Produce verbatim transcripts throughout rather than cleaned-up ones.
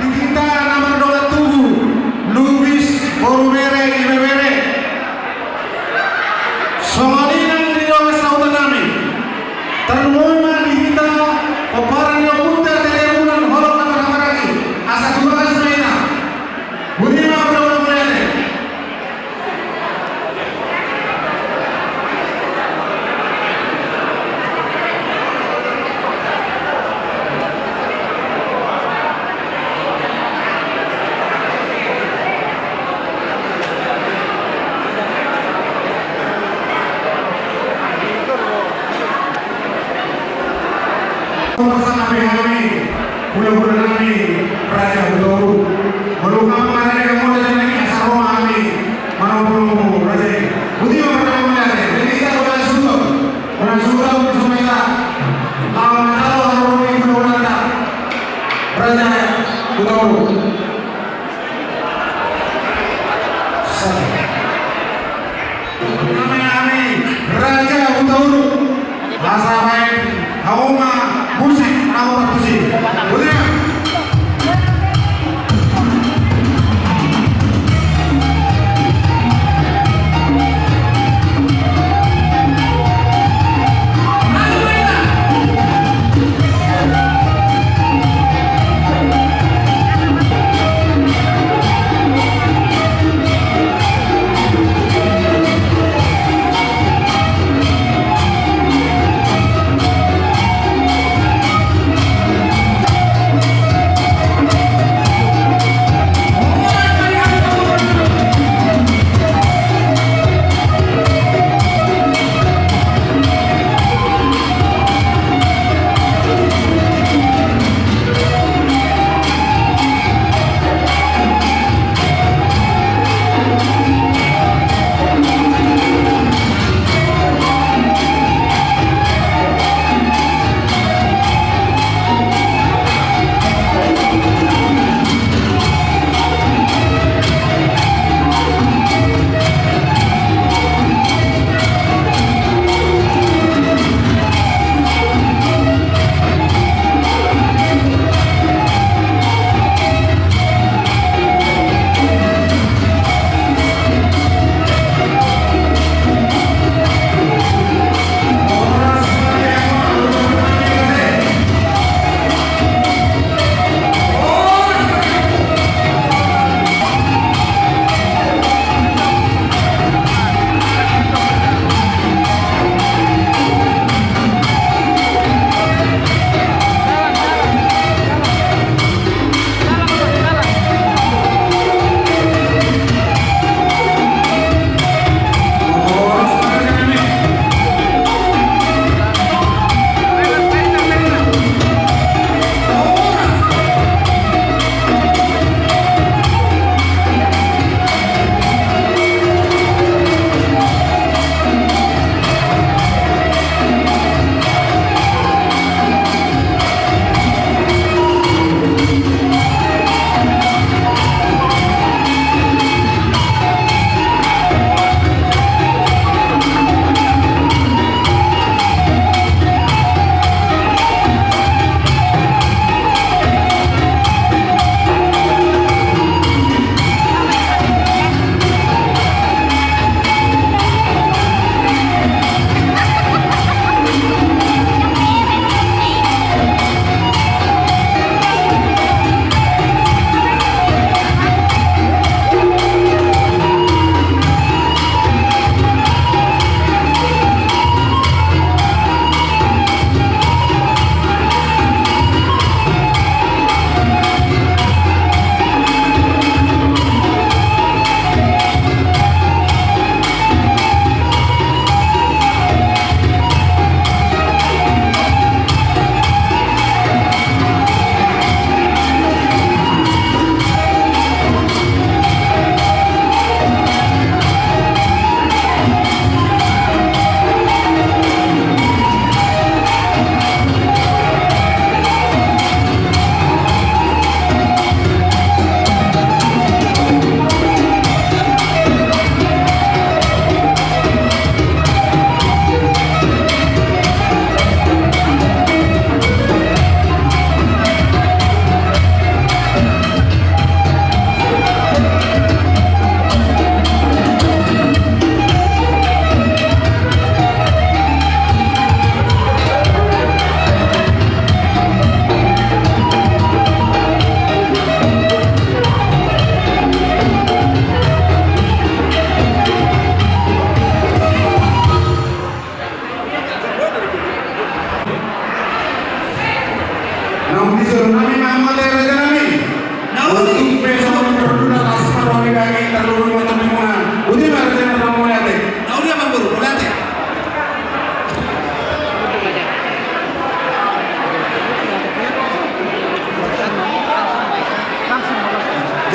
Di hita na mardongan tubu, Lubis, boru bere, ibebere. Songon i nang di dongan sahuta nami. Tarlumobi ma di hita pomparan ni ompunta Tete Bulan, holong na marhahamaranggi, asa tubu ma hita. Boti ma, mardongan mauliate. Pasahat ma hami, hulahula nami, Raja Hutauruk. Molo hamu mangalehon mauliate nami, asa ro ma hami manombonombo raja i. Boti ma, mardongan mauliate. Jadi hita, mauliate suhut. Mauliate suhut, mauliate suhut. Laho manjalo haroro ni hulahulanta, Raja Hutauruk. Sa- Nami, nami, Raja Hutauruk. Asa baen hauma musik, hauma musik. Boti ma.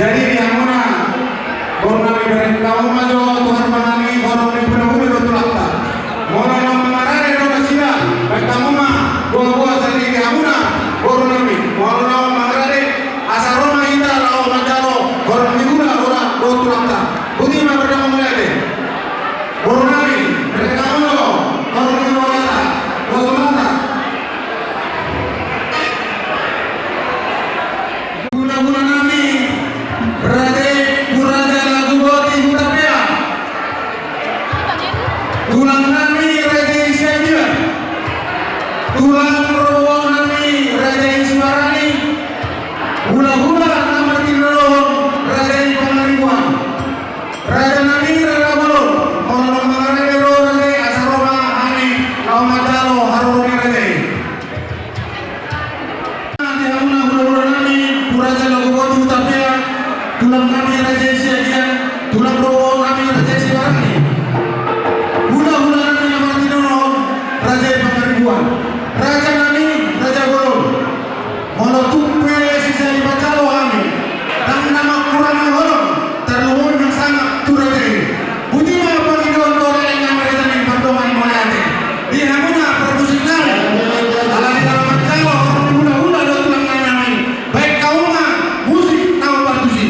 Jadi di hamuna boru nami, bereng hamu ma jo tu harbangan ni horong ni hulahula dohot tulangta. Molo naung mangarade do nasida, bereng hamu ma boaboa sian di hamuna boru nami. Molo naung mangarade, asa ro ma hita laho manjalo horong ni hulahula dohot tulangta. Boti ma, bereng hamu ma mauliate. Boru nami, bereng hamu jo horong ni hulahula dohot tulangta. Hulahula nami, raja i Pu Raja Laguboti Hutapea. Tulang nami, raja i Siagian. Tulang rorobot nami, raja i Sibarani. Hulahula na martinodohon, raja i Pangaribuan. Raja nami, raja bolon, molo naung mangarade do raja i, asa ro ma hami laho manjalo haroro ni raja i. Di hamuna hulahula nami, Pu Raja Laguboti Hutapea, tulang nami, raja i Siagian, tulang rorobot nami, raja i Sibarani. Hulahula nami na martinodohon, raja i Pangaribuan. Raja nami, raja bolon. Molo tung pe sisali manjalo hami, ndang na mangkurangi holong, tarlumobi ma sangap tu raja i. Boti ma pangidoan tu leleng nami, raja nami, pardongan mauliate. Di hamuna parmusik nami, ala ni na manjalo horong ni hulahula dohot tulang nami, baen hamu ma musik na partusi.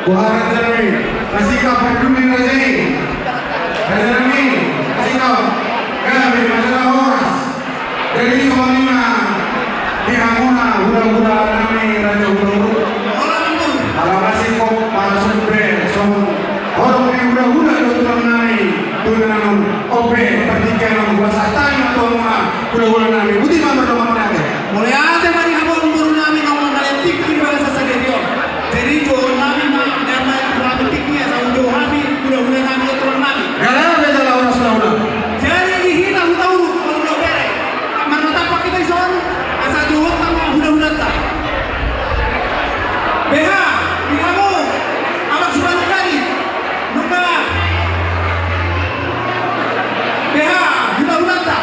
Wah, raja nami, kasih kabar dulu nih, raja i. Raja nami, kasih kabar. Gabe, masalah horas. Jadi, songon i ma di hamuna hulahula nami, raja hulahula. Ala masih kok masuk be, songon horong di hulahula do tulang nami. Tu inganan on, on pe partingkian on, hupasahat hami ma tu hamuna hulahula nami. Boti ma mardongan, mauliate. Mauliate ma di hamu boru nami, na mangalean tingki di bagasan sadari on. Jadi dohonon nami ma, di hamu ma tu hami tingki, asa unjou hami hulahula nami, tulang nami. Gabe jala horas hulahula. Jadi di hita Hutauruk, molo bere, marnatampak hita dison, asa dohononta ma hulahulanta. Beha, di hamu, Abang Sunan Kali. Nunga. Beha, hulahulanta.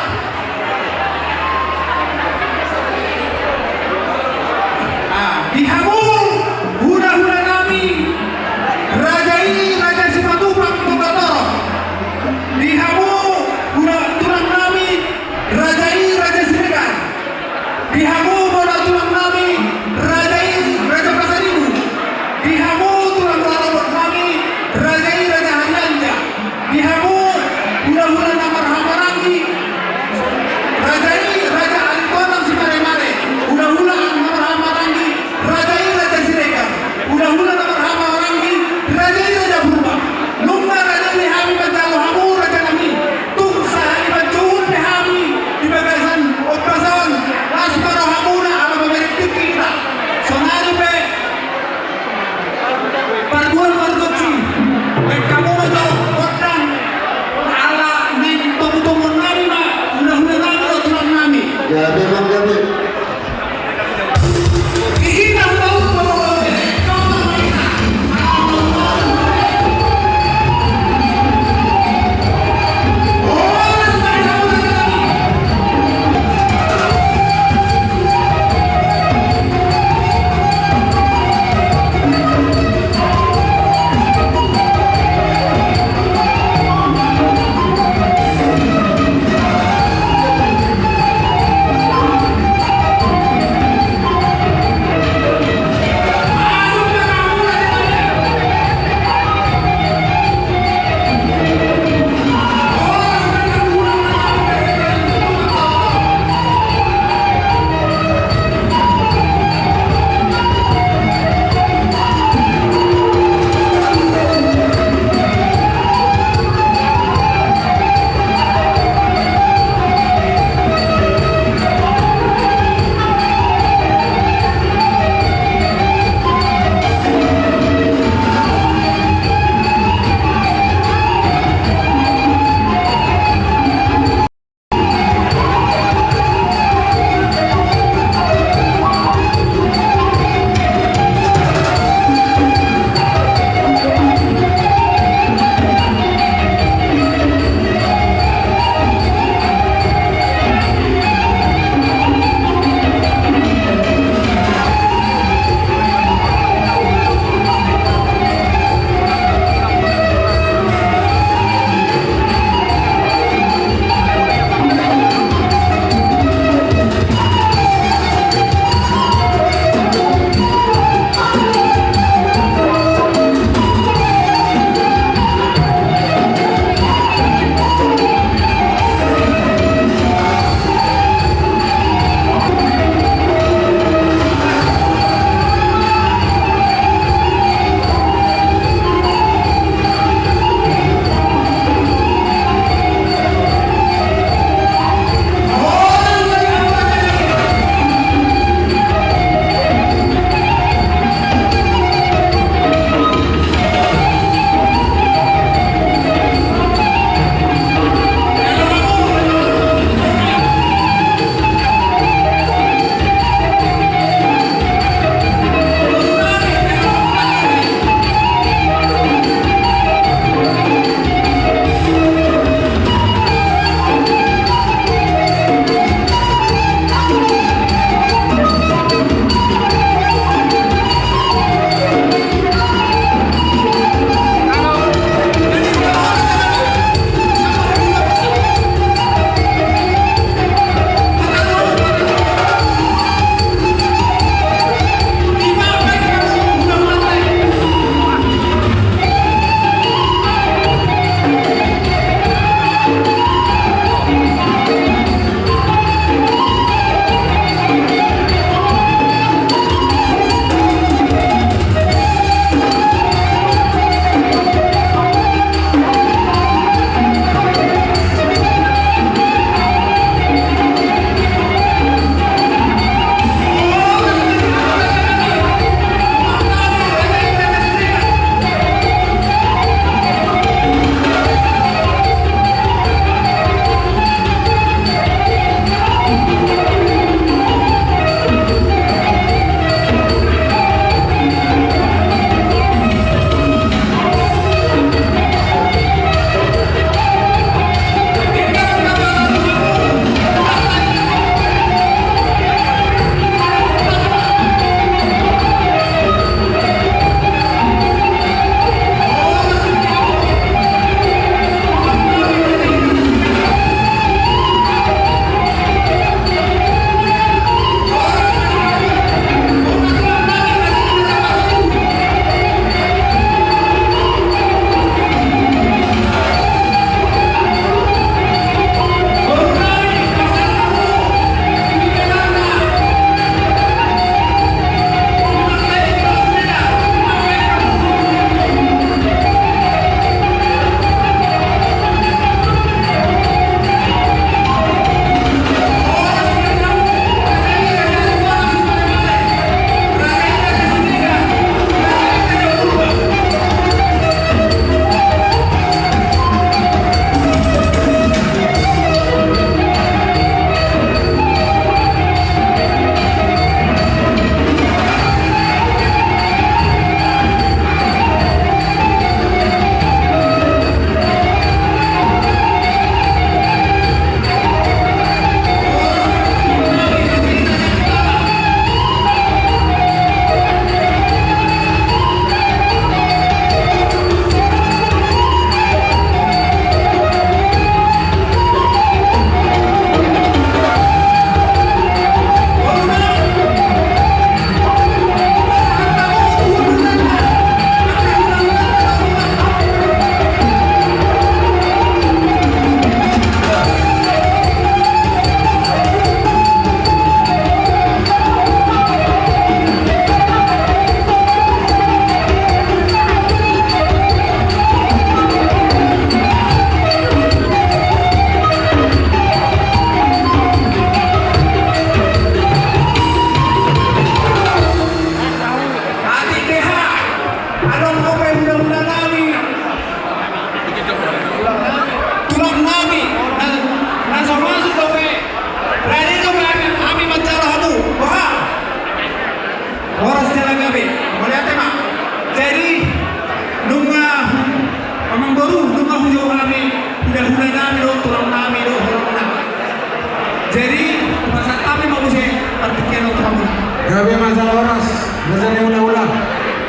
Jadi, pasahat hami ma muse partingkian on tu hamuna. Gabe ma jala horas, raja ni hulahula.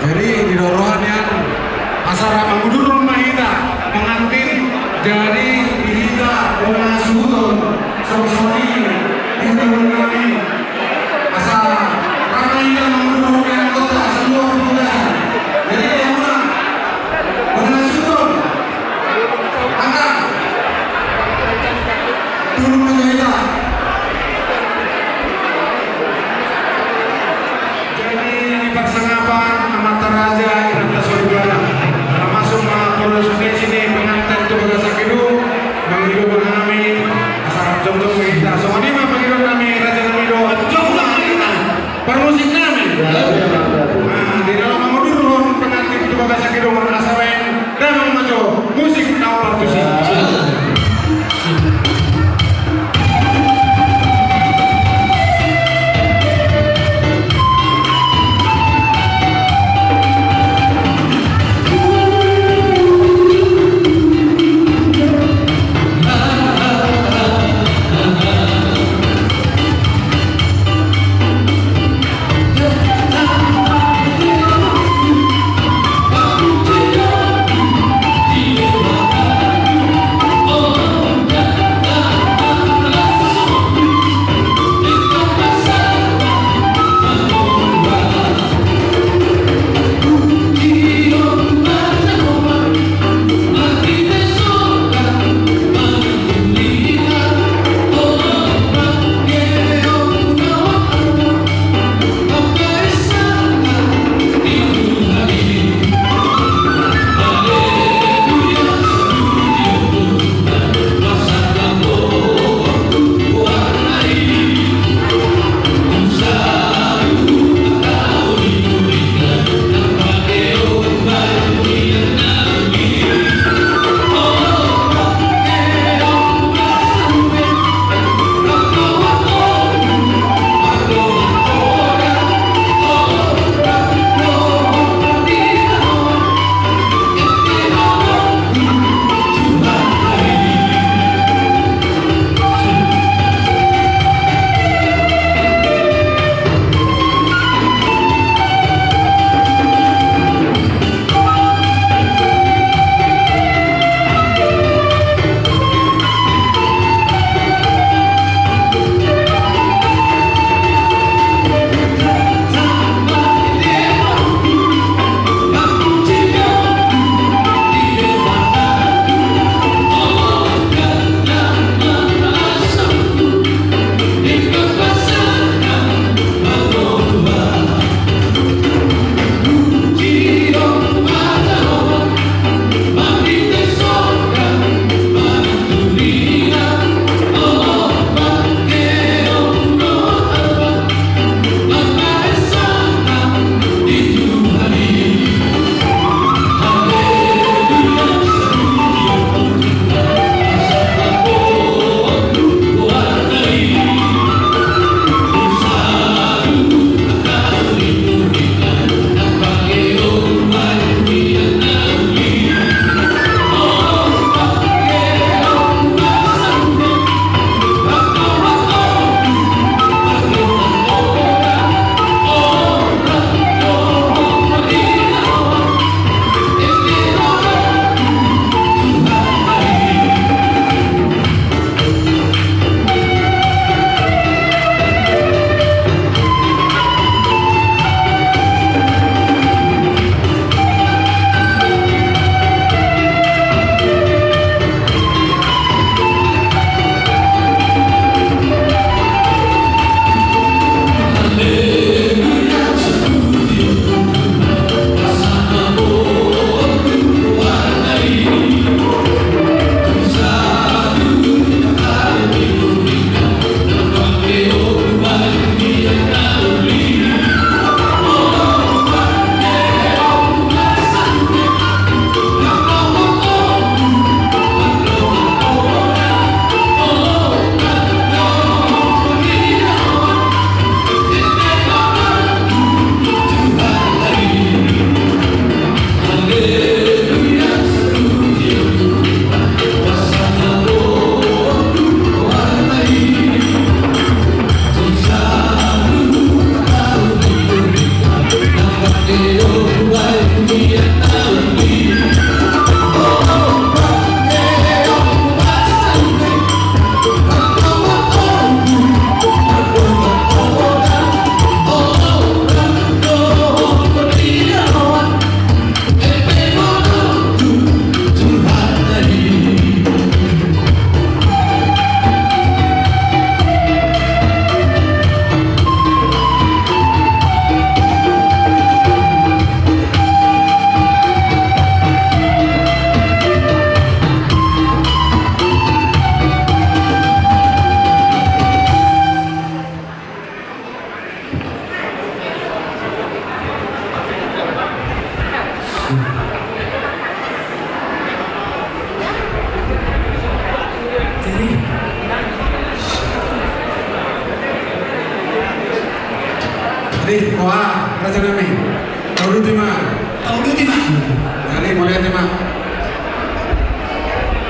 Jadi, didok roha nian, asa rap mangudurhon ma hita pengantin, jadi di hita bona suhuton, songon i, di hita bona nami. Asa rap ma hita mangudurhon di angkota, asa dua puluh. Jadi, di hamuna, bona suhuton. Angka. Turun ma hita. Jadi, di parsangapan, amanta raja, inanta soripada. Ala masuk ma proses ni pengantin tu bagasan gedung, mangido hami, asa jongjong ma hita. Songon i ma pangidoan nami, raja nami do, jongjong ma hita. Parmusik nami. Nah, di dalam mangudurhon pengantin tu bagasan gedung, asa baen damang ma jo musik na partusi. Di, boha, raja nami. Tauduti ma. Tauduti ma. Jadi, mauliate ma.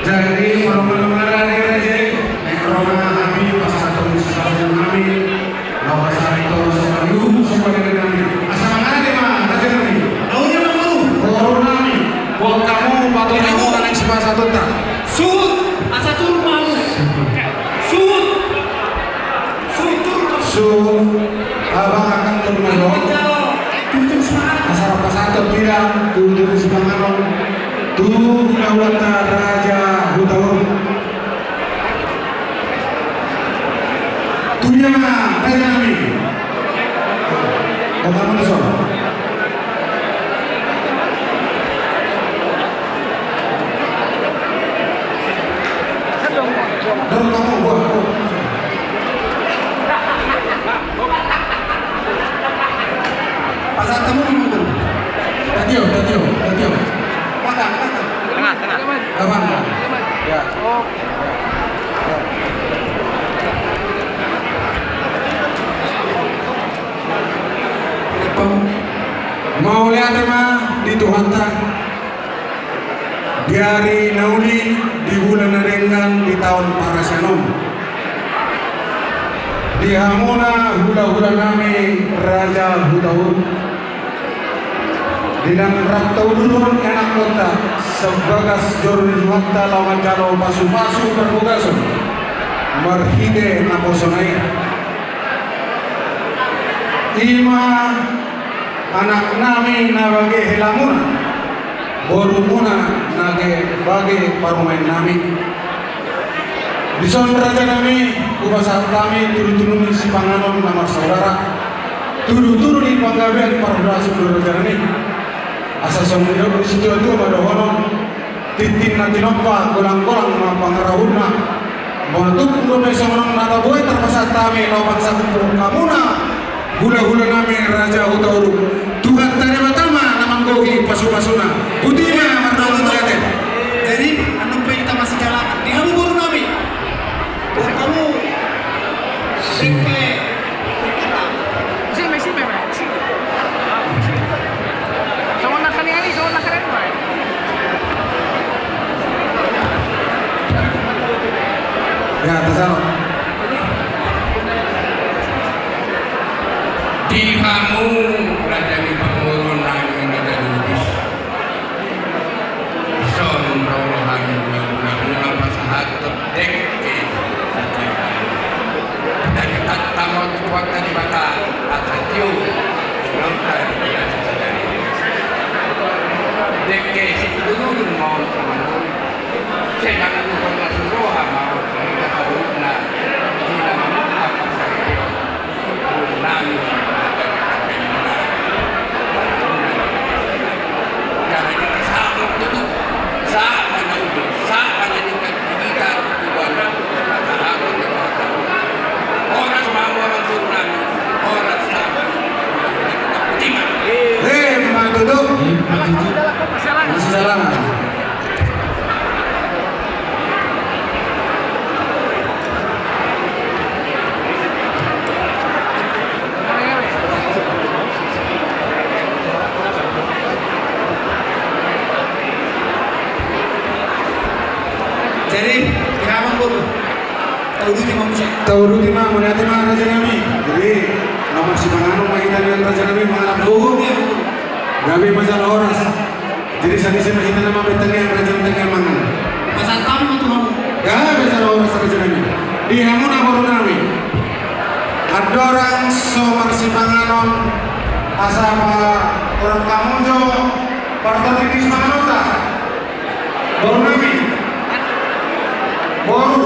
Jadi, molo molo mara di raja. Ro ma hami pasahathon sahali nami. Laho pasahathon sahali nami. Asa mangade ma, raja nami. Boru nami. Boru hamu, patudu hamu, nang sipasahatonta. Suhut, asa turun ma hamu. Suhut. Suhut, abang akan turun ma jo. Asa pasahaton pidang tu, tu sipanganon. Tu hulahulanta Raja Hutauruk. Tu dia ma, raja nami. Boru hamu tu son. Tengah, tengah. Ya. Mauliate ma di Tuhanta. Di ari na uli, di bulan na denggan, di taon parasian on. Di hamuna hulahula nami Raja Hutauruk. Di na rap tauduthon anakkonta, sian bagas joro ni Tuhanta laho manjalo pasupasu parbagason. Marhite naposona i. I ma anak nami na bage helamuna. Borumuna na bage parumaen nami. Dison raja nami, hupasahat hami tudutudu ni sipanganon na marsaudara. Tudutudu ni panggabean parhorasan do raja nami. Asa songon nidok ni situatua ma dohonon. Tintin na tinompa, golanggolang ma pangarahutna. Molo tung dope songon on na taboan, tarpasahat hami laho pasahat tu hamuna hulahula nami Raja Hutauruk. Tuhanta Debata ma na manggohi pasupasuna. Boti ma, martamba mauliate. Jadi, annon pe hita masijalanan. Di hamu boru nami. Boru hamu. Singke. Sime, sime, sime. Songon na kani ani, songon na kani ani. Ya, tasaro. Di hamu raja ni pamoruon nami, raja Lubis. Dison ro hami hulahula pasahat. Dengke. Dari tatta ma tu Tuhanta Debata, asa tio. Nonton di atas sadari. Dengke situtu dulu mau teman. Sedang itu pernah suruh mau kita tahu, nah, tidak mau apa saya. Emma tutu. Masih salaman. Jadi, di hamu boru. Tauduti ma muse. Tauduti ma, mauliate ma raja nami. Jadi, na marsipanganon ma hita nian raja nami, mangan gogo. Gabe ma jala horas. Jadi sadisi ma hita na mambahen tangiang, raja nami, tangiang mangan. Pasahat hami ma tu hamu. Gabe jala horas raja nami. Di hamuna boru nami. Andorang so marsipanganon, asa patorang hamu jo partondik ni sipanganonta. Boru nami. Boru.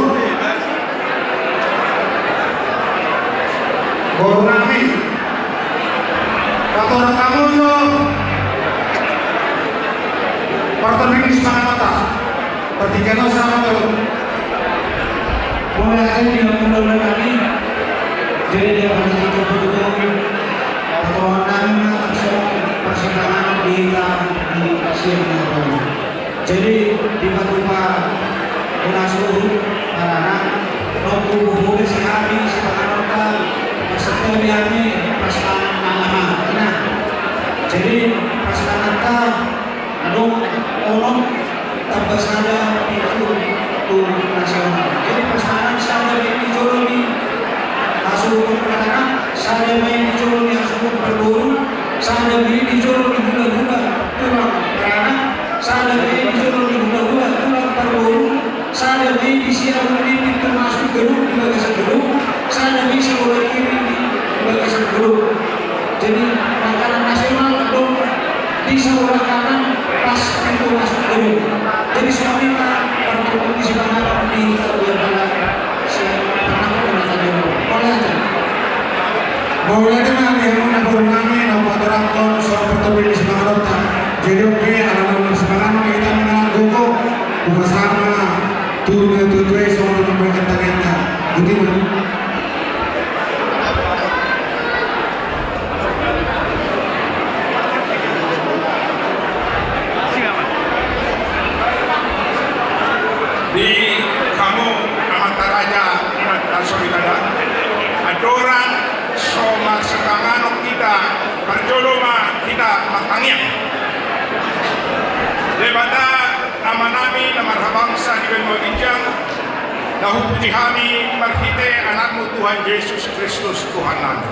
Boru nami. Patorang hamu jo partondik ni sipanganonta. Partingkian on sama tu. Mulai hari dia mulai hari. Jadi dia pada kita betul. Patorang nami ma so parsipanganon di hita di siang na ro. Jadi, dipatupa hula suhut, harana, nunga huboto hami sipanganonta, marsantabi hami, pas mangan na sada pintu tu nasional. Jadi pasangan sada be di jolo ni hasuhuton paranak, sada be di jolo ni hasuhuton parboru, sada be di jolo ni hulahula tulang paranak, sada be di jolo ni hulahula tulang parboru, sada be di siamun ni pintu masuk gedung di bagasan gedung, sada be sabola kiri di bagasan gedung. Jadi makanan nasional adong di sabola kanan pas pintu masuk gedung. Jadi songon i ma partuturan ni sipanganon di Tarbuyan Pala. Sian panganon na tadi. Mauliate ma. Mauliate ma di hamu na boru nami na hupatorangkon songon partuturan ni sipanganonta. Jadi oke, ala naung sipanganon hita manang gogo, hupasahat ma tu na tuatua i songon na mambahen tangiangta. Boti ma. Di hamu amanta raja, amanta soripada, andorang so marsipanganon hita, parjolo ma hita martangiang. Debata Amanami na marhabangsa di banua ginjang, na hupuji hami marhite Anakmu Tuhan Jesus Kristus Tuhannami.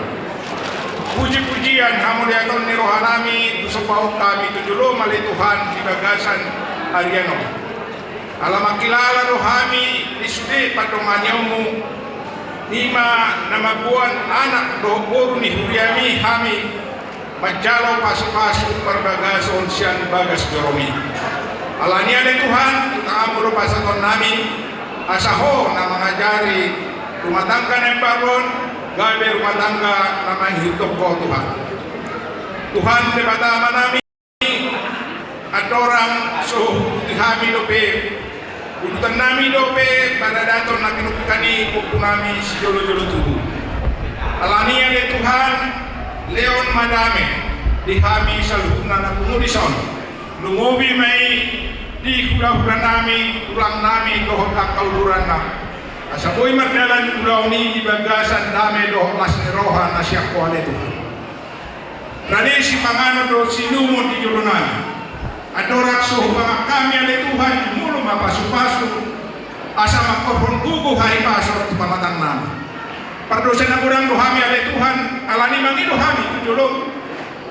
Puji-pujian hamuliaton ni rohanami tusomba hami tu joloM ale Tuhan di bagasan arian on. Ala mangkilala do hami di sude pandonganionMu, i ma na mamboan anak dohot boru ni huriaMi hami, manjalo pasupasu parbagason sian bagas joroMi. Alani i ale Tuhan, tu tanganMu do pasahatonnami, asa Ho na mangajari rumah tangga na imbaru on, gabe rumah tangga na mangihuthon Ho Tuhan. Tuhan Debata Amanami, andorang so huhuti hami dope, udutonnami dope paradaton na pinungka ni ompunami sijolojolo tubu. Alani i ale Tuhan, lehon ma dame di hami saluhutna na pungu dison. Lumobi ma i di hulahulanami, tulangnami dohot angka uduranna, asa boi mardalan ulaon i di bagasan dame dohot las ni roha na sian Ho ale Tuhan. Rade sipanganon dohot sinumon di jolonami. Andorang so hupangan hami ale Tuhan, jumolo ma pasupasu, asa mangkorhon gogo hahipason tu pamatangnami. Pardosa na godang do hami ale Tuhan, alani mangido hami tu joloM.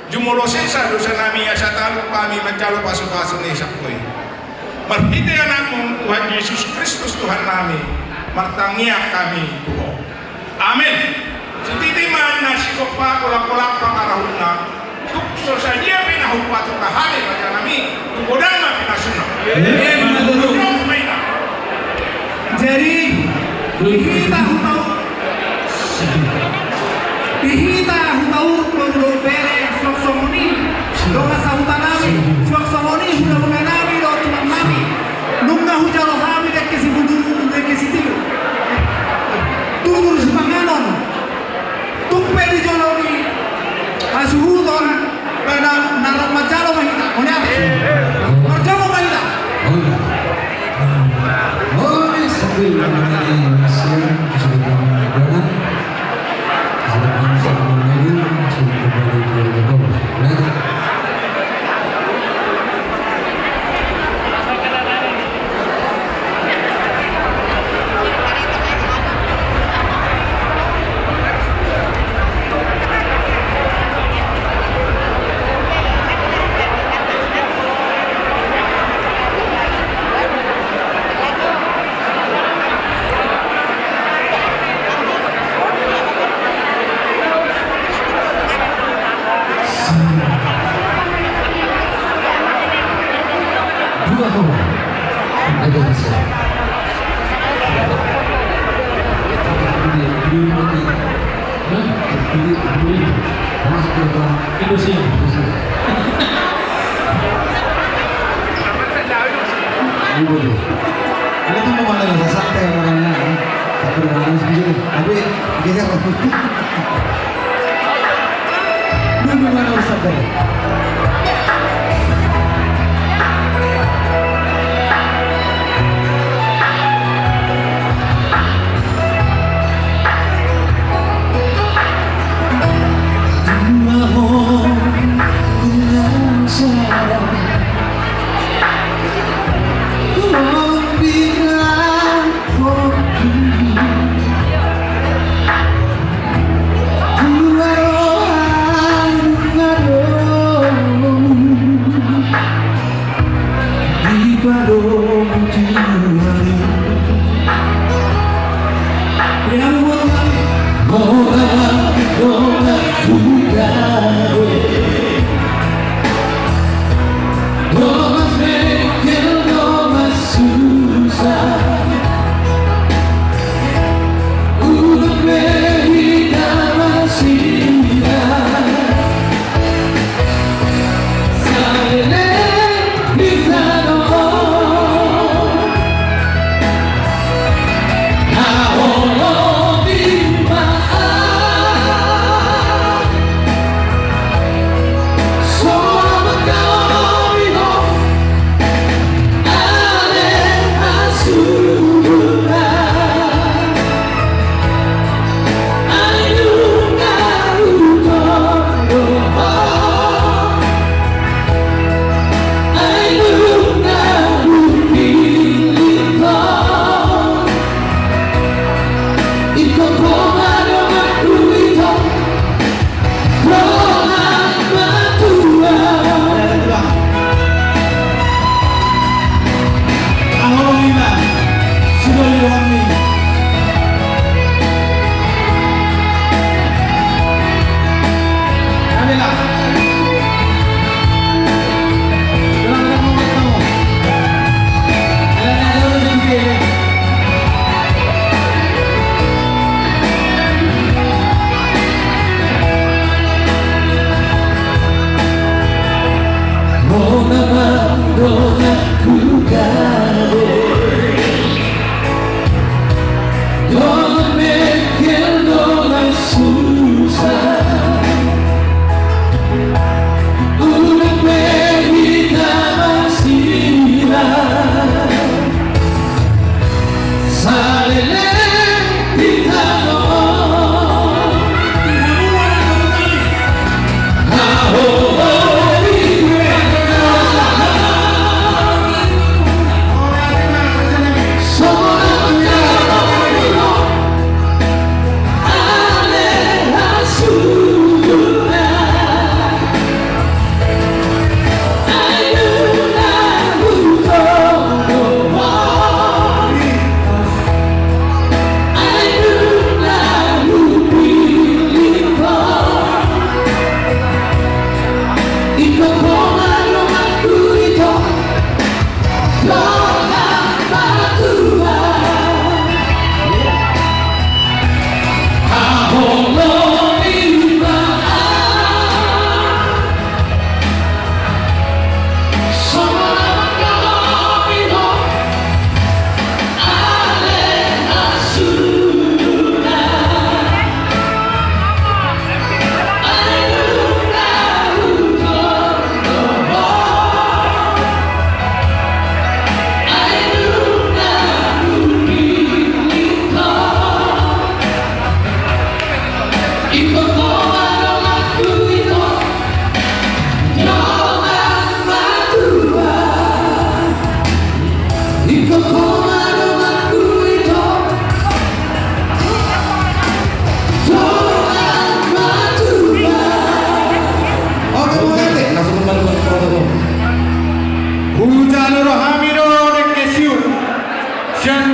Jumolo sesa dosanami asa talup hami manjalo pasupasu na sian Ho i. Marhite Anakmu Tuhan Jesus Kristus Tuhannami, martangiang hami tu Ho. Amen. Sititi ma na sigompa, holang-holang pangarahutna. Tung so sadia pe na hupaturang hami rajanami, tung godang ma pinasuna. Amen. Godang ma ina. Jadi, di hita hutauruk, di hita hutauruk do bere, songon i dongan sahutanami, songon i hulahulanami dohot tulangnami. Nunga hujalo hami dengke sibudu, dengke sitiur, tutur sipanganon. Tung pe di jolo ni hasuhuton, na rap manjalo ma hita. Mauliate. Marjabu ma hita. Mauliate. Mauliate. Ini tuh mau makan rasa sate, orangnya, ya. Tapi udah makan sendiri. Tapi, dia nunggu mana Ustaz tadi?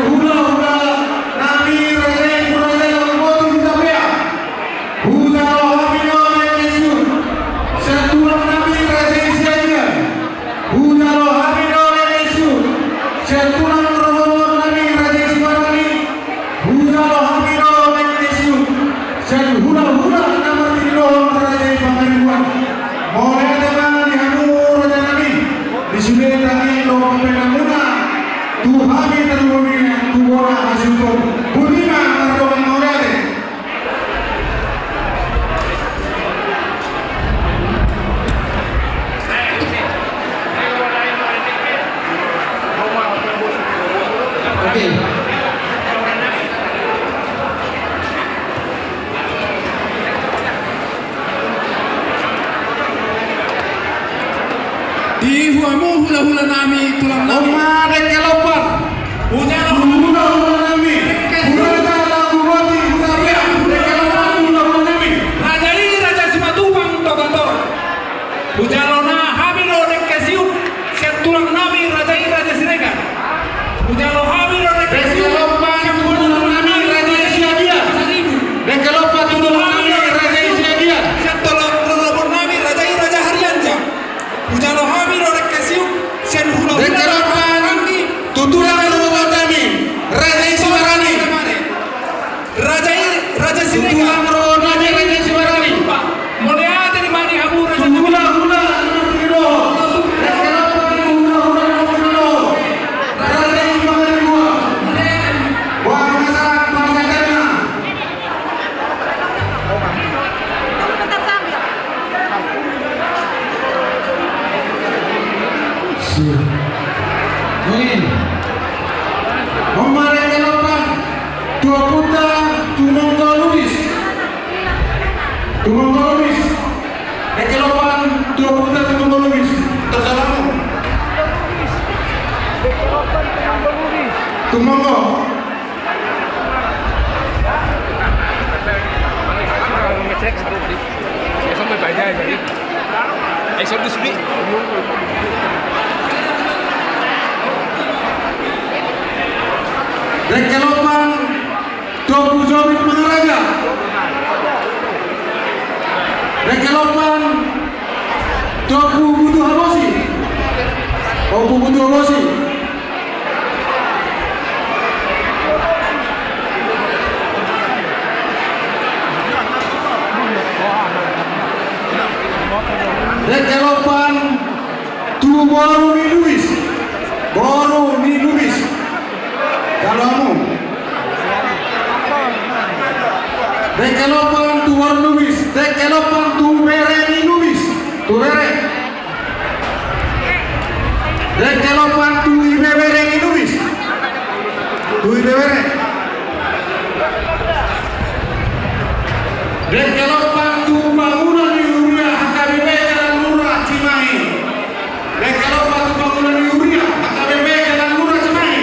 Hulahula nami raja i, raja i, raja i, raja i. Hujalo hami do dengke siuk sian tulang nami raja i Siagian. Hujalo hami do dengke siuk sian tulang rohongon nami raja i Sibarani. Hujalo hami do dengke siuk sian hulahula na martinodohon raja i Pangaribuan. Mauliate ma di hamu raja nami. Di sude tangiang dohot pambahenanmuna tu hami tarlumobi tu bona hasuhuton. Botima mardongan mauliate. Oke. Di hamu hulahula nami, tulang nami. On ma dengke lompan. Hujalo hulahula nami. Dengke siuk. Hulahula nami. Hulahula nami. Raja i Raja Simatupang Togator. Hujalo hami do dengke siuk sian tulang nami raja i Raja Siregar. Hujalo hami do dengke siuk sian tulang nami raja i Siagian. Dengke lompan tu tulang nami raja i Siagian. Sian tulang, tulang nami raja i Raja Harjanja. Hujalo hami do dengke siuk sian hulahula. Dengke lompan tu tulang rohongon nami raja i Sibarani. Raja i, Raja Siregar. Tulang rohongon nami raja i Sibarani. Mauliate ma di hamu raja. Hulahula. On ma dengke lompan tu ompunta Tumonggo Lubis. Tumonggo Lubis. Dengke lompan tu ompunta Tumonggo Lubis. Terserahmu. Tumonggo. Dengke lompan tu Ompu Jobit Mangaraja. Dengke lompan tu Ompu Butuh Habosi. Ompu Butuh Habosi. Dengke lompan tu boru ni Lubis. Boru ni Lubis. Jalo hamu. Dengke lompan tu boru Lubis. Dengke lompan tu bere ni Lubis. Tu bere. Dengke lompan tu ibebere ni Lubis. Tu ibebere. Dengke lompan tu pangula ni huria H K B P Jalan Lurah Cimahi. Dengke lompan tu pangula ni huria H K B P Jalan Lurah Cimahi.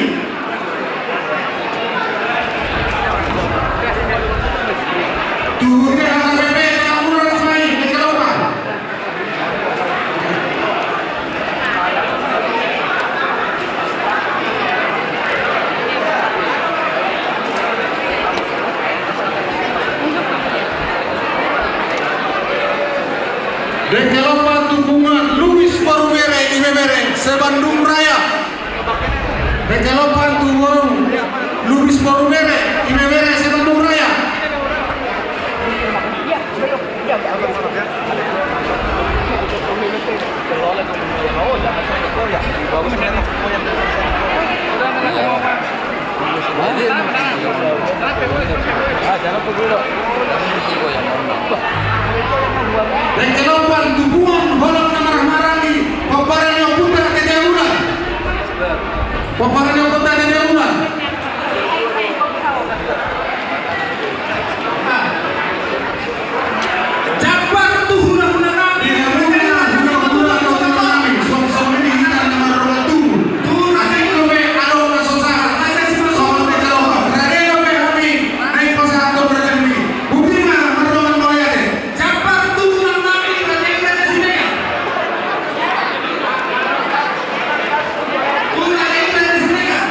Tu huria H K B P Jalan Lurah Cimahi, dengke lompan. Dengke lompan tu punguan Lubis boru bere ibebere se-Bandung Raya. Dengke lompan tu boru Lubis boru bere ibebere se-Bandung Raya. Dengke lompan tu punguan Holong na Marhahamaranggi, pomparan ni ompunta Tete Ulan. Pomparan ni ompunta Tete Ulan. Jambar tu hulahula nami. Hulahula nami, songon i hita na marroha tu. Tu raja i dope adong na so sahat. Raja i ma songon i. Raja i dope hami na i pasahat tu raja i. Botima mardongan mauliate. Jambar tu tulang nami, raja i Raja Siregar. Tu raja i Raja Siregar.